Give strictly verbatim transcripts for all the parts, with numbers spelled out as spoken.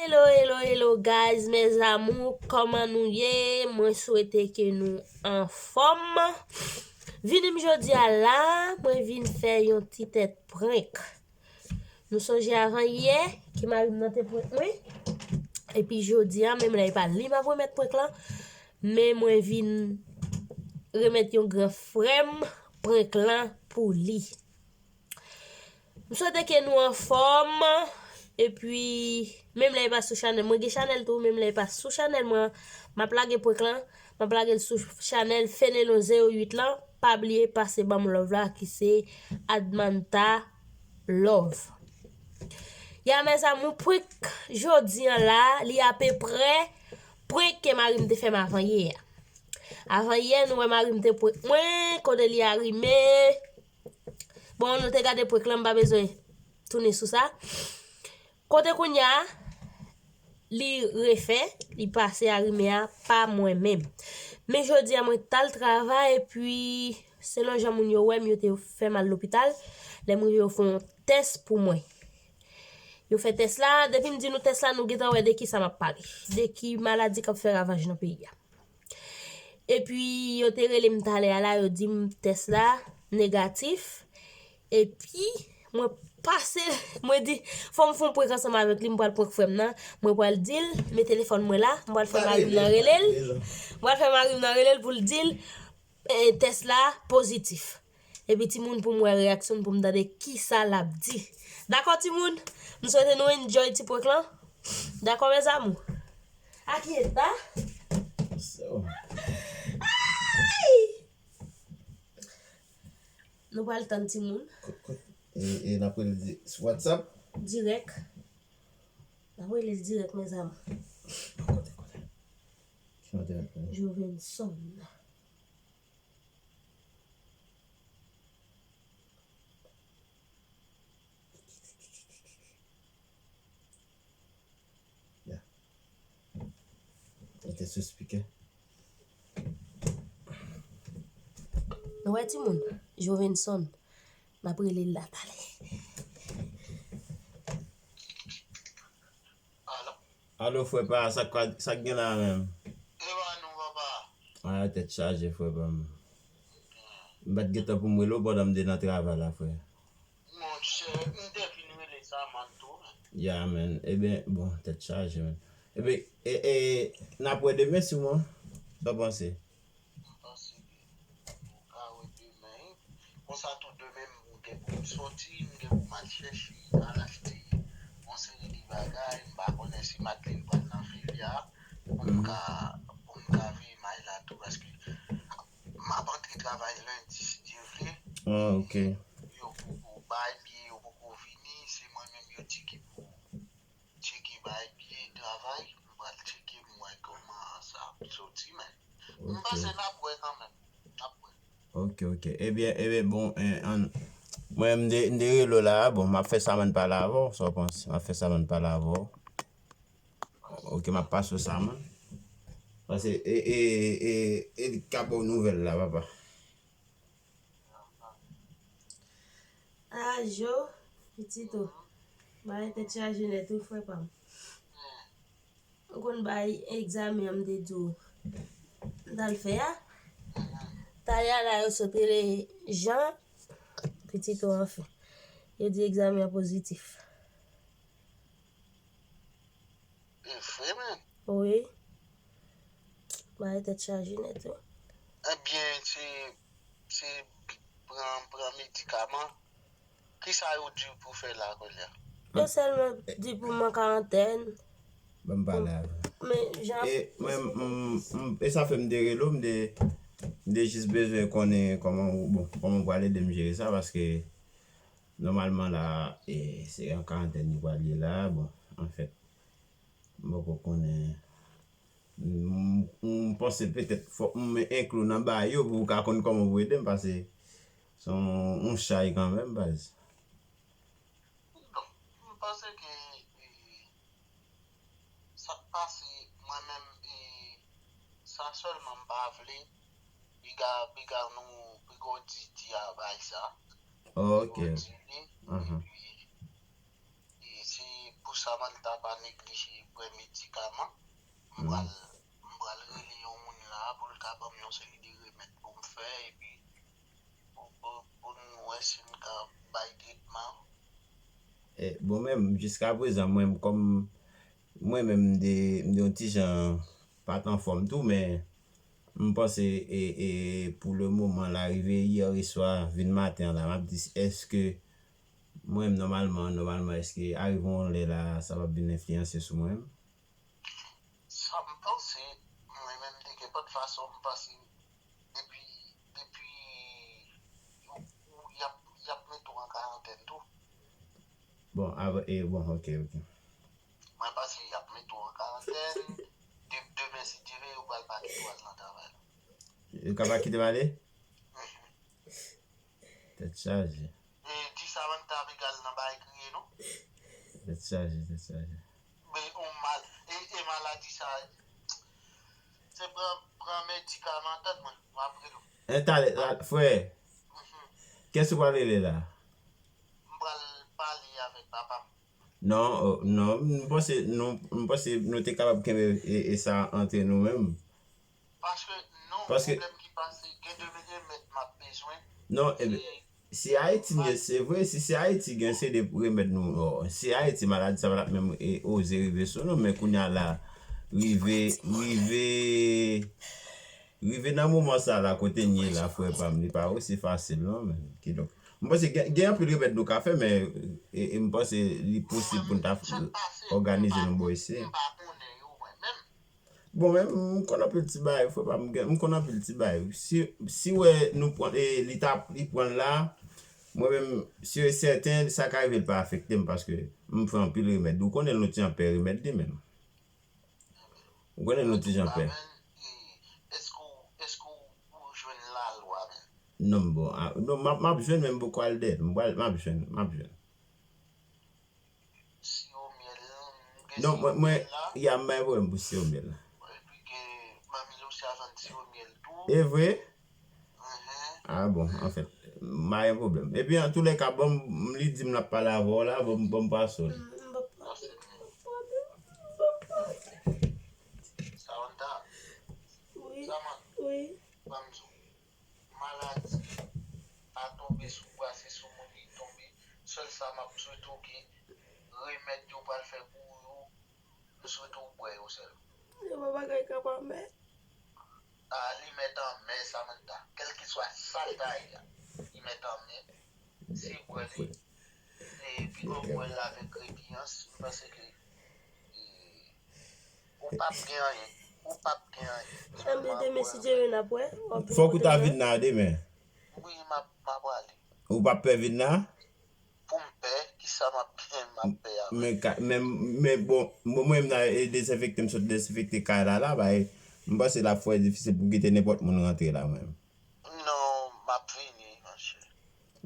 Hello, hello, hello, guys, mes amours, kòman nou ye? Mwen swete ke nou anfòm. Vini m jodi a la, mwen vin fè yon ti tèt prank. Nou sonje avan yè, ke mari m nan te prank mwen? Epi jodi a, menm lè e pa li m ap remèt prank lan, men mwen vin remèt yon gran frè m prank lan pou li. M swete ke nou anfòm. Epi, menm lè e pa sou chanèl, mwen gen chanèl tou, menm lè e pa sou chanèl mwen, m ap lage prank lan, m ap lage l sou chanèl Fenelon zewo uit lan. Pa bliye pase ban m love la ki se Admanta Love. Ya, mes amours, prank jodi an la, li apeprè prank ke mari m te fè m avan yè a. Avan yè, nou wè mari m te prank mwen, kote li arime. Bon, nou te gade prank lan, m pa bezwen tounen sou sa. Kote kounye a, li refè, li pase arime a pa mwen menm. Men jodi a, mwen t al travay, epi selon jan moun yo wè m, yo te fè m al lopital. Lè m rive, yo fè yon tès pou mwen. Yo fè tès la, depi m di nou tès la, nou gentan wè de ki sa m ap pale. De ki maladi k ap fè ravaj nan peyi a. Epi, yo te rele m talè a la, yo di m tès la negatif. Epi, mwen pase, mwen di, fò m fè yon prank ansanm avèk li, m pral prank frè m nan. Mwen pral di l, men telefòn mwen la, m pral fè mari m nan rele l. M pral fè mari m nan rele l pou l di l, eh, tès la pozitif. Epi timoun, pou m wè reyaksyon l, pou m tande kisa l ap di. Dakò, timoun? M swete nou enjoy ti prank lan. Dakò, mes amours? Akyeta. So. Ay! Nou pral tann timoun. Ko-, ko-, e, e n ap rele di-, sou WhatsApp? Dirèk. N ap rele l dirèk, mes amours. Kote, kote? Ki nòte l ap pran? Jovenson. Ya. Mete sou speaker. Nou wè timoun, Jovenson, n ap rele l la talè. Alo? Alo, frè pa, sa k, sa k gen la menm? E pa nou, papa. A, tèt chaje, frè pa m. M pa t gen tan pou m rele w pandan m te nan travay la, frè. Monchè, m te fin rele Saman tou, men. Ya, men. Eben, bon, tèt chaje, men. Eben, e, e, n ap wè demen, Simon. Sa w panse? M panse ke nou ka wè demen. Konsa tou demen, m gen pou m soti, m gen pou m al chèche, al achte yon seri de bagay. M pa konnen si Madeleine pral nan vil la pou m ka, pou m ka veye may la tou, paske m ap antre travay lendi, si Dye vle. Ah, ok. Yo poko bay biyè, yo poko vini, se mwen menm yo di ki pou tcheke bay biyè travay, m pral tcheke m wè kòman sa ap soti, men m panse n ap wè kanmenm. N ap wè. Ok, ok. Ebyen, ebyen, bon, eh, ann, mwen, m de, m de rele w la, bon, m ap fè Saman pale avè w, sa w panse? M ap fè Saman pale avè w. Ok, m ap pase w Saman. Paske, e, e, e, e li k ap ba w nouvèl la, papa. Ah, Jo, pitit ou. Bagay tèt chaje nèt wi, frè pa m. Ou konn bay egzamen an m te di w m t al fè a? Talè a la, yo sot rele Jan, pitit ou anfen. Yo di egzamen an pozitif. E vre, men. Wi. Bagay tèt chaje nèt wi. Ebyen, se, se pran, pran medikaman. Kisa yo di w pou fè la kounye a? Yo sèlman di pou m an karantèn. Ban m pale avè w. Men jan. E mwen, m, m, e sa fè m te rele w, m te, m te jis bezwen konnen kòman w, bon, kòman w pral ede m jere sa, paske nòmalman la, e, se an karantèn nou pral ye la, bon, anfèt, m poko konnen. M, m panse petèt fòk m enkli w nan bagay yo pou w ka konn kòman pou w ede m, paske se yon, yon chay kanmenm, baz. Bon, m panse ke, e, sa k pase, mwen menm, e, sa sèlman m pa vle, piga, piga nou, piga w di, di a bay sa. Oh, ok. Piga w di li, epi, e se pou Samantha pa neglije pran medikaman. M pral, m pral rele yon moun la pou l ka ban m yon seri de remèd pou m fè, epi pou, pou, pou n wè si n ka bay tretman. E, bon, menm, jiska prezan, mwen, kòm mwen menm, m te, m te yon ti jan pa t anfòm tou, men m panse, e, e, pou le moman la, rive yè swa, vin maten an la, m ap di, èske mwen menm, nòmalman, nòmalman, èske arive yon lè la, sa p ap vin enfliyanse sou mwen menm? Sa m panse, mwen menm, de kenpòt fason, m panse, depi, depi ou, ou, y ap, y ap mete w an karantèn tou. Bon, avè, e, bon, ok, ok. Mwen panse y ap mete w an karantèn. De, demen, si Dye vle, yo pral pa kite w al nan travay la. Yo ka pa kite m ale? Tèt chaje. E di Samantha ap egal nan bay kriye, non? Tèt chaje, tèt chaje. Men yon mal, e, e maladi sa, se pran, pran medikaman, tande mwen, m ap rele w. E talè, la, frè, kès ou pral rele la? M pral pale avèk papa m. Non, oh, non, m panse, nou, m panse nou te kapab kenbe e, e sa antre nou menm. Paske, non, pwoblèm ki pase, gen de remèd m ap bezwen. Non, e, si Ayiti, se vre, si se Ayiti gen se de remèd nou, oh, si Ayiti maladi sa pa t ap menm e, oze rive sou nou, men kounye a la, rive, rive, rive nan moman sa la kote n ye la, frè pa m, li pa osi fasil non, men, kidonk, m panse gen, gen anpil remèd nou ka fè, men, e, e m panse li posib pou n ta òganize nou bò isi. M pa konnen yo, mwen menm. Bon, men m konn anpil ti bagay, frè pa m, m konn anpil ti bagay. Si, si wè nou pran, e, li ta, li pran l la, mwen menm, si e sèten, sa ka rive l pa afekte m, paske m fè anpil remèd. Ou konnen nou ti jan pè remèd li menm. Ou konnen nou ti jan pè. Èske w, èske w jwenn lalwa menm? Non, bon, a, non, m ap, m ap jwenn, men m poko al dèyè l. M pral, m ap jwenn, m ap jwenn. Siwo myèl, m gen Non, siwo mwen, mwen, myèl la. Ya m bay pwoblèm pou siwo myèl la. Epi gen Manmi Lucia vann siwo myèl tou. E vre? Mhm. Ah bon, anfèt, m pa gen pwoblèm. Epi, antoulèka, bon, m, li di m l ap pale avè w la, bon, bon, m pase w li. Samantha, Wi, Samantha, wi. ban m di w. Maladi pa tonbe sou bwa, se sou moun li tonbe. Sèl sa m ap swete w ke remèd yo pral fè pou ou yo, m swete w bwè yo sèlman. Yo pa bagay k ap anmè. Ah, li mèt anmè, Samantha. Kèlkeswa sa l ta ye a, li mèt anmè. Se bwè li. E pi w bwè l avèk repiyans, m panse ke, e, ou p ap gen anyen. Ou p ap gen anyen. Anben demen, si Dye vle, n ap wè. W ap vin Fòk ou kote ta m vin nan. La demen. Wi, m ap, m ap prale. Ou p ap pè vin la? Pou m pè, kisa m ap gen, m ap pè a? Men, ka- men, men bon, bon, mwen menm nan e dezenfekte, m sot dezenfekte kay la, la, bay, m panse l ap fè difisil pou kite nenpòt moun rantre la, mwen. Non, m ap vini, monchè.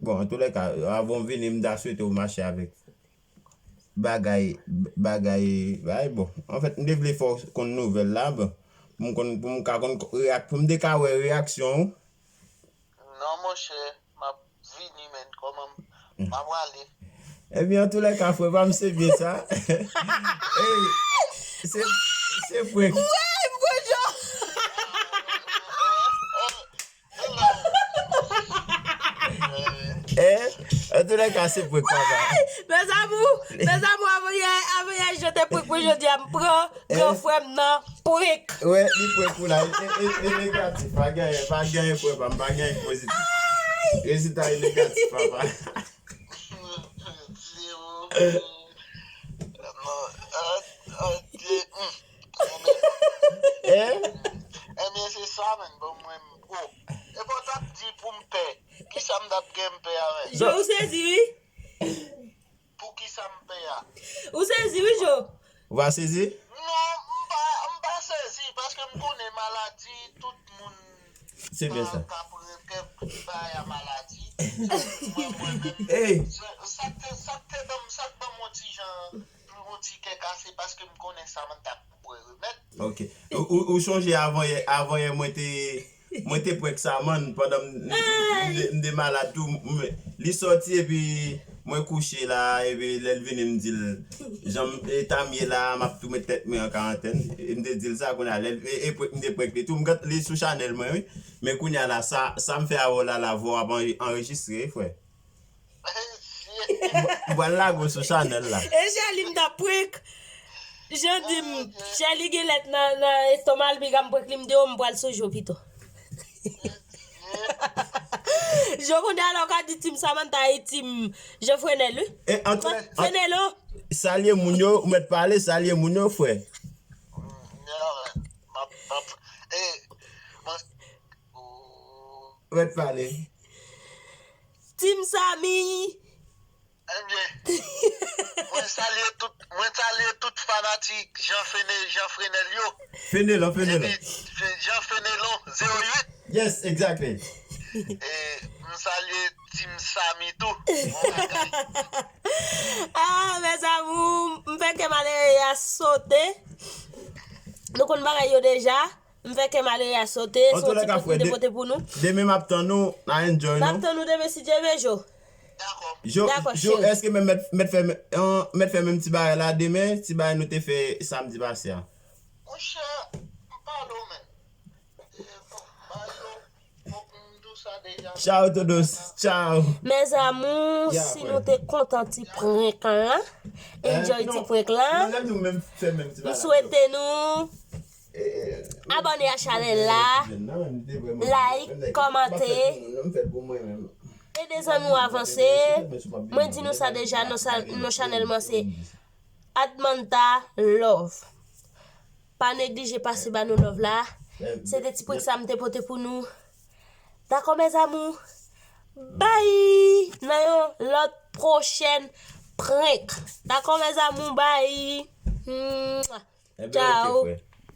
Bon, antoulèka, avan w vini, m ta swete w mache avèk bagay, bagay, bagay, bon. Anfèt, m te vle fè w konn nouvèl la, bon, pou m konn, pou m ka konn reyak-, pou m te ka wè reyaksyon w. Non, monchè, m ap vini, men, kòman m, m ap prale. Ebyen, antoulèka, frè pa m, se byen sa. Ey, se, se prank. Ey, m konn jan. Eh, antoulèka, se prank, papa. Mes amours, mes amours, avan yè, avan yè, je te prank pou jodi a, m pran gran frè m nan prank. Wè, li prank pou la. E, e, e negatif, pa gen, pa gen frè pa m, pa gen pozitif. Rezilta e negatif, papa. Zero. Non, ah, ah, Dye, hmm. Eh? Ebyen, se sa, men. Bon, mwen, oh. E bon, t ap di pou m pè. Kisa m t ap gen m pè avè? Je, ou sezi, wi. Pou kisa m pè a? Ou sezi, wi, Jo. Ou pa sezi? Non, m pa, m pa sezi, paske m konnen maladi, tout moun Se byen sa. Ka pran kèk bagay a maladi. Mwen, mwen menm, Hey! sa, sa k te, sa k te ban m, sa k ban m yon ti jan, yon ti kè kase, paske m konnen Samantha ap bwè remèd. Ok. Ou, ou, ou chonje avan yè, avan yè mwen te, mwen te prank Saman pandan m, m, m, m te, m te malad tou. M, li sòti epi Mwen kouche la, epi lè l vini m di l, jan m, eta m ye la, m ap tou met tèt mwen an karantèn. E m te di l sa kounye a, lè l, e, e prank m te prank li tou, m gad li sou chanèl mwen, wi. Men kounye a la, sa, sa m fè avè w la, la vwa w ap anre-, anrejistre, wi, frè. M pral lage w sou chanèl la. E Chèli m t ap prank. Jan di m, Chèli gen lèt nan, nan estoma l, piga m prank li, m di w m pral sou jou pito. Jou kounye a la, w ka di Team Samantha e Team Jean Frenel, wi. E, an tou lè, an, Frenelo. Salye moun yo, ou mèt pale, salye moun yo, frè. Ou mèt pale. Team Samy. Ebyen, mwen salye tout, mwen salye tout fanatik Jean Fene-, Jean Frenel yo. Fenelon, Fenelon. Epi, Jean Fenelon, zewo uit. Yes, exactly. E, m salye Team Samy tou. Bon bagay. Ah, mes amours, m fè kè malere a sote. Nou konn bagay yo deja. M fè kè malere a sote, se yon ti prank m te pote pou nou. Demen m ap tann nou, n a enjoy nou. M ap tann nou demen si Dye vle, Jo. Dakò. Jo, Jo, èske menm mèt, mèt fè, an, mèt fè menm ti bagay la demen, ti bagay nou te fè samdi pase a? Monchè, m pale w menm. E, bon, bagay yo, fòk m di w sa deja. Tchao todos, tchao. Mes amours, si nou te kontan ti prank la, enjoy ti prank la, m swete nou abòne a chanèl la, like, kòmante, ede zanmi w avanse. Mwen di nou sa deja, non sa, non chanèl mwen se Admanta Love. Pa neglije pase ba nou love la. Se de ti prank sa m te pote pou nou. Dakò, mes amours? Bye! Nan yon lòt pwochèn prank. Dakò, mes amours? Bye! Mwah. Ebyen, ok, tchao. Frè.